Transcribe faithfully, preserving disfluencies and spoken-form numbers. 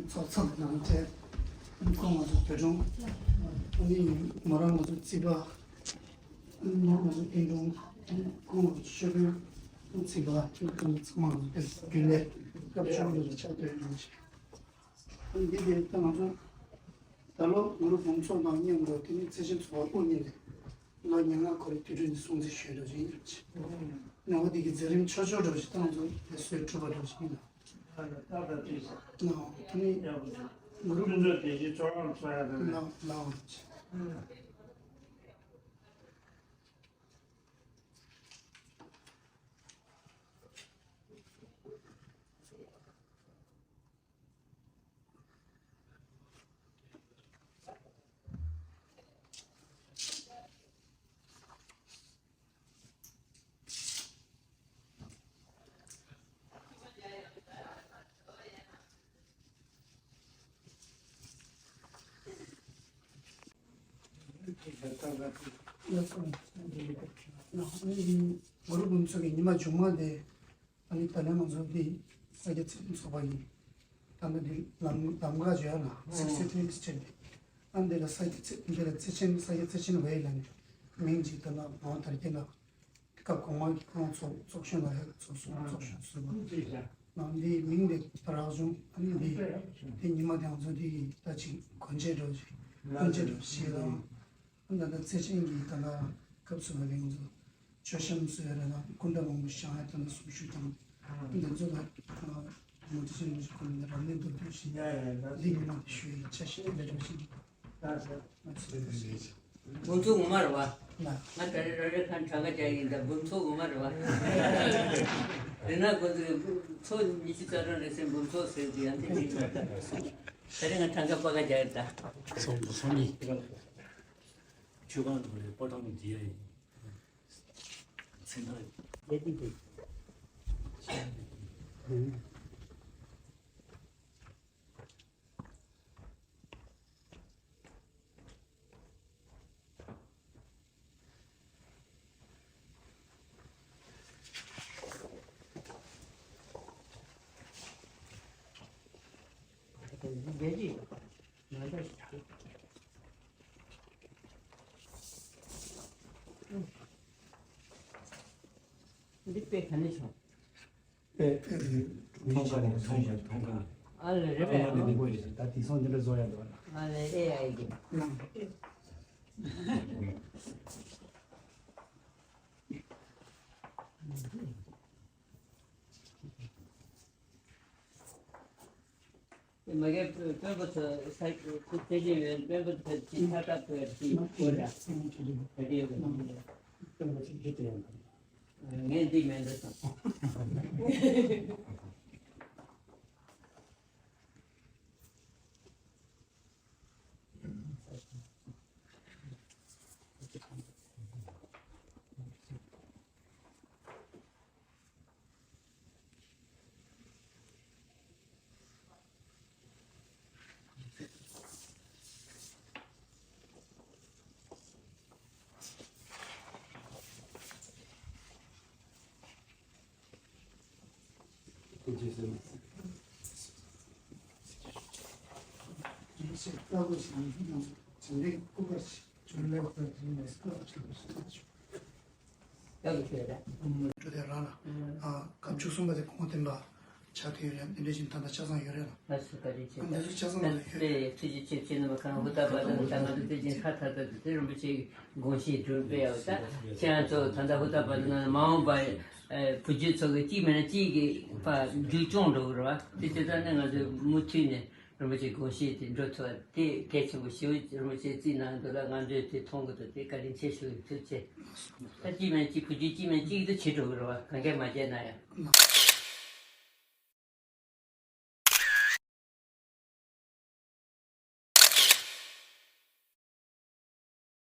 ཚོགས་ཚོགས་ནང་བཅས་ཁོང་ང་ཚོ་བོད་ལྗོངས་ནི་མོ་རང་ང་ཚོ་རྩིས་པ་ནི་ང་ཚོ་དགེ་འདུན་ཁོང་ང་ཚོ་ཤོད་པའི་རྩིས་པ་ཁོང་ཚང་མ་ང་ཚོ་རྒྱུན་ལས་སྐབས་བཅུ་གཉིས་ལ་ཕྱག་དོན་གནང་ཞིང་། འདི་དེ་ལྟ་ང་ཚོ་ད་ལོ་གུ་རུ་འབུམ་ཚོགས་དང་མཉམ་དུ་དེ་ནི་བརྩེ་ཆེན་ཚོགས་པ་དབུ་བརྙེས་ནས་ལོ་ཉེར་ལྔ་འཁོར་བའི་དུས་དྲན་གྱི་སྲུང་བརྩི་ཞུས་འགྲོ་བཞིན་ཡོད་ཅིང་། ནང་པ་འདི་གི་མཛད་རིམ་ཆོས་ཕྱོགས་འགྲོ་བཞིན་ཏང་ཚོ་དེ་སྲོལ་གྲུབ་པ་འགྲོ་བཞིན་ཡིན་ལ། ནང་དེ་ནི་གུ་རུ་འབུམ་ཚོགས་དེ་བཞིན་ཚོགས་རང་ཚོགས་ཡ་དེ་ནི་ལ་ལ་འོང་ཅིང་། གུ་རུ་འབུམ་ཚོགས་ཀྱི་ཉི་མ་མཇུག་མ་དེ། ཨ་ནི་ད་ལན་ང་ཚོ་འདི་ས་སྐྱ་ཚེ་རིང་ཚོགས་པ་ཡིན། ད་ནི་འདི་ལམ་ལམ་ཁ་བརྗོད་ཡ་ལ་སིག་སི་ཐི་ནི་སི་ཅན་འདི། ཨ་འདི་ལ་ས་སྐྱ་ཚེ་འདི་ལ་བརྩེ་ཆེན་ས་སྐྱ་བརྩེ་ཆེན་ཝེ་ལ་ནི་མིང་ཅིག་ད་ལ་མང་དར་རྒྱས་ལ་སྐབས་གོང་མ་གི་ཁོང་ཚོ་ཚོགས་གཞོན་ལ་ཧེ་ཚོགས་གཞོན་ཚོགས་གཞོན་ཟུར་པ་ནང་འདི་མིང་འདི་ད་རག་བྱུང་། ཨ་ནི་འདི་འདི་ཉི་མ་དེ་ང་ཚོ་འདི་ད་ཅིག་གོན་ཆས་འགྲོ་ཞིག་གོན་ཆས་འགྲོ་ཞིག་དང་། ད་ལྟ་བརྩེ་ཆེན་གྱི་ད་ལྟ་སྐབས་སུ་བབས་པའི་ང་ཚོ་མཆོད་བཤམས་བཟོ་ཡ་རེད་ལ་སྐུ་འདྲ་མང་པོ་བཞེངས་ཡ་ད་ལྟ་གསུང་ཞུས་དང་། འདི་ཚོ་ལ་མུ་ཏི་ཆེན་པོ་ཞིག་ཁོ་ནས་རབ་གནས་མདོར་བསྡུས་ཤིག་འདི་ཉི་མ་ཞུ་ཡི་ཆ་ཤས་ལས་སྒྲོལ་ཞིག་ད་ས་ང་ཚོ་འབུམ་ཚོགས་ངོ་མ་རེད་བ། ང་ད་རེ་ར་རེ་ཁ་གྲངས་ཀ་རྒྱག་ཡིན་ད་འབུམ་ཚོགས་ངོ་མ་རེད་བ། རེད་ན་ཁོ་ཚོས་ཚོགས་ཉི་ཤུ་རྩ་གྲངས་རེད་ཟེར་འབུམ་ཚོགས་ཟེར་དུས་ཡང་དེ་འགྲིག་མ་ད་རེ་ང་གྲངས་ཀ་པ་ཀ་རྒྱག་ཡིན་ད། སོང་སོང་ནི། ཆོས་ཁང་དུ་རེད་པོ་ཏང་གི་རྒྱལ་ཡིན། ཚན་ཁག་རྒྱལ་སྤྱི་དེ། རྒྱལ་སྤྱི། ང་ཚོ་འདི་དཔེ་ག་ནས་བྱུང་། དཔེ་དཔེ་མཐོང་ག་ནས་མཐོང་ག་མཐོང་ག་ཨ་ལེ་རེད་པས། ད་དེང་སང་འདི་འདྲ་བཟོ་ཡ་འདུག་ཨ་ལེ་ཨེ་ཨའི་གི། མ་གི་དཔོན་པོ་ཚོ་ས་ཁུ་དེ་ལས་བའི་དཔོན་པོ་ཚོ་ཅི་ཐ་ཐ་ཐོས་ཅི་གོ་ར་ད་དེ་ཡོད་གི། ངས་འདི་མེད་འདུག་བསམ། ཡག་པོ་བྱས་རེད། འགྲོ་དེ་རང་ལ་ཨ་སྐབས་བཅུ་གསུམ་པ་དེ་གོང་བསྟན་པ་ཆགས་ཐུབ་ཡོད་རེད། དེ་འདྲ་བཞིན་ད་ལྟ་ཆ་ཚང་ཡོད་རེད་ལ། ལགས་སོ་བཀའ་དྲིན་ཆེ། ཨ་འདི་ཚོ་ཆ་ཚང་ལ་ཡོད་རེད། ཐུགས་རྗེ་ཆེ། ཁྱེད་རྣམ་པ་གང་ཧུར་ཐག་པ་དང་ད་ང་ཚོ་དེ་བཞིན་ཁ་ཐག་ཐག་ཏུ་དེ་རིན་པོ་ཆེའི་དགོངས་བཞེད་སྒྲུབ་པའི་ཡག་ད་ཁྱེད་རང་ཚོ་ད་ལྟ་ཧུར་ཐག་པ་དང་ནང་ལ་མ་འོངས་པ་བུ་རྒྱུད་ཚོ་གི་གཅིག་མིན་ན་གཅིག་གི་ཕ་རྒྱུད་སྐྱོང་འགྲོ་གི་རེད་བ། དེ་དེ་ལྟར་ན་ང་ཚོ་མུ་མཐུད་ནས། རིན་པོ་ཆེའི་དགོངས་བཞེད་དེ་འགྲོ་ཐུབ་པ་དེ་གལ་ཆེན་པོ་ཞེ་པོ་རིན་པོ་ཆེས་རྩིས་གནང་འདུག་ལ། ང་ཚོས་དེ་མཐོང་གི་འདུག་དེ་བཀའ་དྲིན་ཆེ་ཞུ་ཡི། ཐུགས་རྗེ་ཆེ། ད་གཅིག་མིན་གཅིག་བུ་རྒྱུད་གཅིག་མིན་གཅིག་ཏུ་བྱེད་འགྲོ་གི་རེད་བ། གང་གས་མ་བྱས་ན་ཡང་།